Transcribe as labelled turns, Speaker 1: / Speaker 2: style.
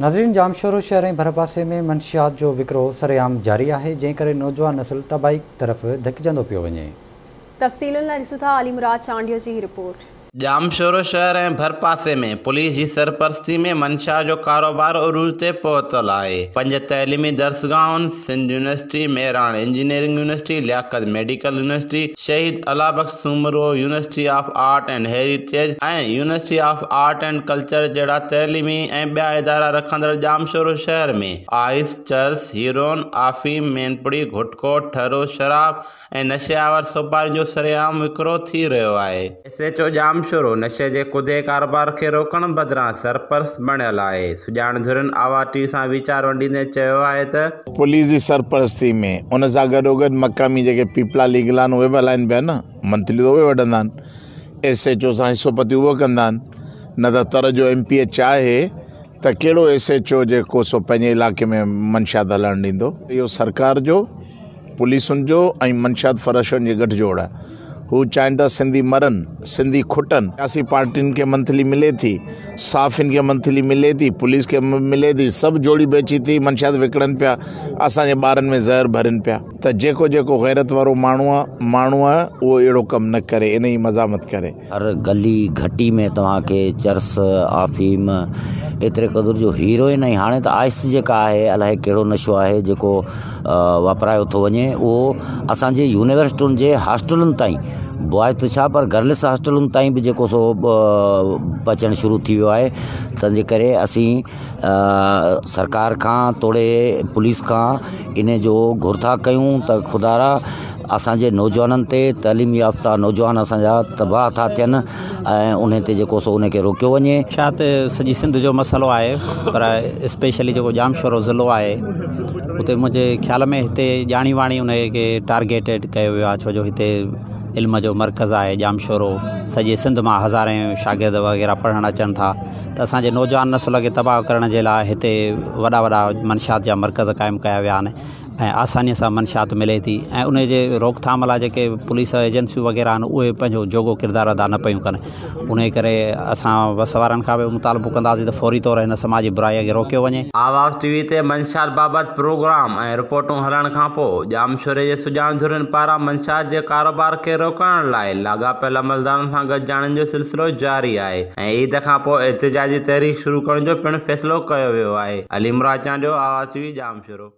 Speaker 1: ناظرين ڄامشورو شهر ۽ ڀرپاسي ۾ منشيات جو وڪرو سرعام جاري آهي جنهن ڪري نوجوان نسل تباهي طرف ڌڪجندو پيو وڃي.
Speaker 2: تفصيلن لاء ڏسون ٿا علي مراد چانڊيو جي هي رپورٽ.
Speaker 3: ڄامشورو شهر ۽ ڀرپاسي ۾ پوليس جي سرپرستي ۾ منشيات جو ڪاروبار عروج تي پهتل آهي. پنج تعليمي درسگاهن، Sindh university, Mehran engineering university, Liaquat medical university, Shaheed Allah Bakhsh Soomro university of art and heritage ۽ university of art and culture جهڙا تعليمي ۽ ٻيا ادارا رکندڙ ڄامشورو شهر ۾ آئس، چرس، هيروئن، آفيم، مينپڙي، گهٽڪو، ٺرو، شراب ۽ نشي آور سوپارين جو سرعام وڪرو ٿي رهيو آهي. ايس ايڇ او ڄامشورو نشي جي ڪڌي ڪاروبار کي روڪڻ بدران سرپرست بڻيل آهي. سڄاڻ ڌرين آواز ٽي وي سان ويچار ونڊيندي چيو آهي ته.
Speaker 4: پوليس جي سرپرستي ۾ ان سان گڏوگڏ مقامي جيڪي پيپلا ليگل آهن اهي به هلائين پيا نه منٿلي ته اهي وٺندا آهن ايس ايڇ او سان حصو پتي اهو ڪندا آهن نه ته تر جو ايم پي اي چاهي ته ڪهڙو ايس ايڇ او جيڪو سو پنهنجي علائقي ۾ منشيات هلڻ ڏيندو اهو سرڪار جو پوليسن جو ۽ منشيات فروشن جي ڳٺ جوڙ آهي. هو چاهين ٿا سنڌي مرن، سنڌي کٽن. سياسي پارٽين کي منٿلي ملي ٿي، صحافين کي منٿلي ملي ٿي، پوليس کي ملي ٿي، سڀ جوڙي بيچي ٿي منشيات وڪڻن پيا، اسان جي ٻارن ۾ زهر ڀرين پيا ته جيڪو جيڪو غيرت وارو ماڻهو ماڻهو آهي اهو اهڙو ڪم نه ڪري ان جي مزاحمت ڪري.
Speaker 5: هر گلي گهٽي ۾ توهان کي چرس، آفيم، ايتري قدر جو هيروئن ۽ هاڻي ته آئس جيڪا آهي الائي ڪهڙو نشو آهي جيڪو واپرايو ٿو وڃي اهو اسانجي يونيورسٽين جي هاسٽلن تائين بوائز ته ڇا پر گرلس هاسٽلن تائين به جيڪو سو پهچڻ شروع ٿي ويو آهي تنهنجي ڪري اسين سرڪار کان توڙي پوليس کان ان جو گهر ٿا ڪيون ته خدارا اسان جي نوجوانن تي تعليم يافته نوجوان اسان جا تباهه ٿا ٿين ۽ انهي تي جيڪو سو انهي کي روڪيو وڃي.
Speaker 6: ڇا ته سڄي سنڌ جو مسئلو آهي پر اسپيشلي جيڪو ڄامشورو ضلعو آهي اتي منهنجي خيال ۾ هتي ڄاڻي واڻي انهي کي ٽارگيٽيڊ ڪيو ويو آهي ڇو جو هتي علم جو مرڪز آهي ڄامشورو سڄي سنڌ مان هزارين شاگرد وغيره پڙهڻ اچن ٿا ته اسان جي نوجوان نسل کي تباهه ڪرڻ جي لاء هتي وڏا وڏا منشيات جا مرڪز قائم ڪيا ويا آهن ۽ آساني سان منشيات ملي ٿي ۽ ان جي روڪٿام لاء جيڪي پوليس ايجنسيون وغيره آهن اهي پنهنجو جوڳو ڪردار ادا نه پيون ڪن ان ڪري اسان وس وارن کان به مطالبو ڪنداسين ته فوري طور هن سماجي برائي کي روڪيو وڃي.
Speaker 3: آواز ٽي وي تي منشيات بابت پروگرام ۽ رپورٽون هلڻ کانپوء ڄامشوري جي سڄاڻ ڌرين پاران منشيات جي ڪاروبار کي روڪڻ لاء لاڳاپيل عملدارن سان گڏجاڻين جو سلسلو جاري آهي ۽ عيد کانپوء احتجاجي تحريڪ شروع ڪرڻ جو پڻ فيصلو ڪيو ويو آهي. علي مراد چانڊيو، آواز ٽي وي، ڄامشورو.